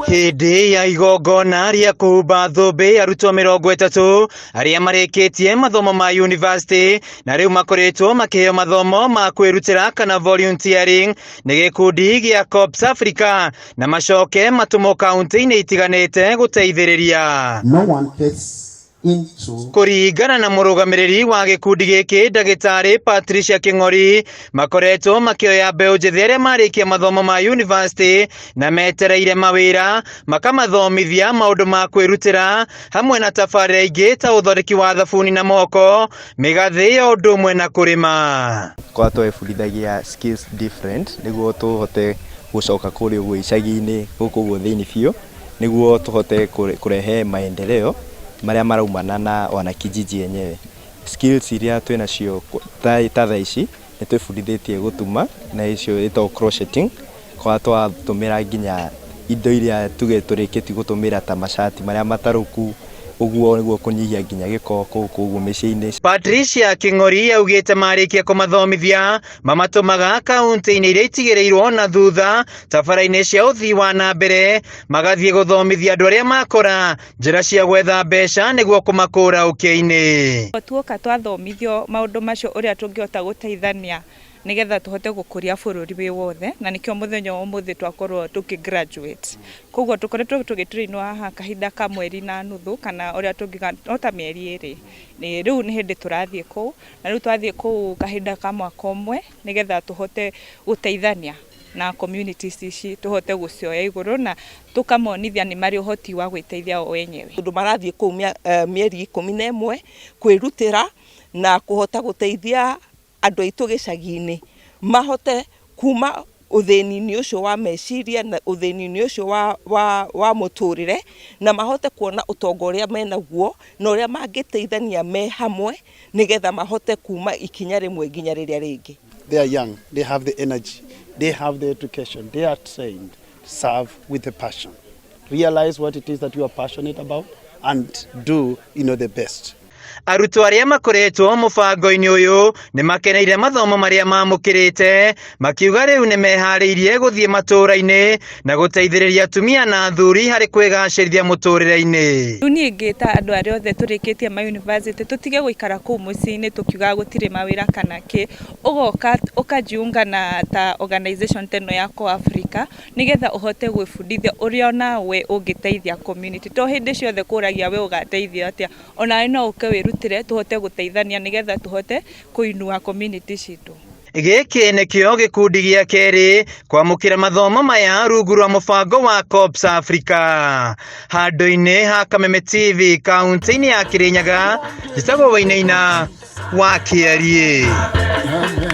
Hĩndĩ ya igongona rĩa kũhumba thũmbĩ arutwo 30 arĩa marĩkĩtie mathomo ma university na rĩu makoretwo makĩheo mathomo ma kwĩrutĩra kana volunteering nĩ gĩkundi gĩa Corps Africa na macoke matũmwo kaunti-inĩ itiganĩte gũteithĩrĩria. No one gets into Kũringana na mũrũgamĩrĩri wa gĩkundi gĩkĩ ndagĩtarĩ Patricia Kĩng'ori, makoretwo makĩoya mbeũ njĩthĩ arĩa marĩkia mathomo ma university na metereire mawĩra, makamathomithia maũndũ ma kwĩrutĩra hamwe na tabarĩra ingĩ ta ũthondeki wa thabuni na moko, mĩgathĩ o ũndũ ũmwe na kũrĩma. Kwa twebundithagia skills different nĩguo tũhote gũcoka kũrĩa ũguo icagi-inĩ gũkũ ũguo thĩinĩ biũ, nĩguo tũhote kũrehe maendeleo marĩa maraumana na wanakijiji yenyewe. Skills iria twĩnacio ta thaa ici nĩ twĩbundithĩtie gũtuma na icio ĩtagwo crocheting, kwa twatũmĩra nginya indo iria tuge tũrĩkĩtie gũtũmĩra ta macati marĩa matarũku, ũguo nĩguo kũnyihia nginya gĩko gũkũ ũguo mĩciĩ-inĩ. Patricia Kĩng'ori augĩte marĩkia kũmathomithia mamatũmaga kaunti-inĩ iria itigĩrĩirwo na thutha tabarĩra-inĩ cia ũthii wa na mbere, magathiĩ gũthomithia andũ arĩa makora njĩra cia gwetha mbeca nĩguo kũmakũra ũkĩa-inĩ. Tuoka twathomithio maũndũ macio ũrĩa tũngĩhota gũteithania nĩgetha tũhote gũkũria bũrũri wĩ wothe, na nĩkĩo mũthenya wa ũmũthĩ twakorwo tũkĩ graduate. Koguo tũkoretwo tũgĩtrainwo haha kahinda ka mweri na nuthu kana ũrĩa tũngiuga no ta mĩeri 2. Rĩu nĩ hĩndĩ tũrathiĩ kũu, na rĩu twathiĩ kũu kahinda ka mwaka ũmwe nĩgetha tũhote gũteithania na communities ici, tũhote gũcioya igũrũ na tũkamonithia nĩ marĩ ũhoti wa gwĩteithia o enyewe. Tondũ marathiĩ kũu mĩeri 11 kwĩrutĩra na kũhota gũteithia andũ aitũ gĩcagi-inĩ mahote kuma ũthĩni-inĩ ũcio wa meciria na ũthĩni-inĩ ũcio wa mũtũrĩre, na mahote kuona ũtonga ũrĩa menaguo na ũrĩa mangĩteithania me hamwe nĩgetha mahote kuma ikinya rĩmwe nginya rĩrĩa rĩngĩ. They are young, they have the energy, they have the education, they are trained, serve with a passion. Realize what it is that you are passionate about and do the best. Arutwo arĩa makoretwo mũbango-inĩ ũyũ nĩ makeneire mathomo marĩa mamũkĩrĩte, makiuga rĩu nĩ meharĩirie gũthiĩ matũũra-inĩ na gũteithĩrĩria atumia na athuri harĩ kwĩgacĩrithia mũtũrĩre-inĩ. Rĩu niĩ ngĩta andũ arĩa othe tũrĩkĩtie ma university tũtige gũikara kũu mũciĩ-inĩ tũkiugaga gũtirĩ mawĩra kana kĩ, ũgoka ũkajiunga na ta organization ta ĩno ya Core Africa nĩgetha ũhote gwĩbundithia ũrĩa onawe ũngĩteithia community. To hĩndĩ ciothe kũragia we ũgateithia atĩa, onawe no ũke wĩrutĩre tũhote gũteithania nĩgetha tũhote kũinua community citũ. Gĩkĩ nĩkĩo gĩkundi gĩa kerĩ kwamũkĩra mathomo maya rungu rwa mũbango wa Corps Africa. Handũ-inĩ ha Kameme TV kaunti-inĩ ya Kĩrĩnyaga, njĩtagwo Wainaina wa Kĩariĩ.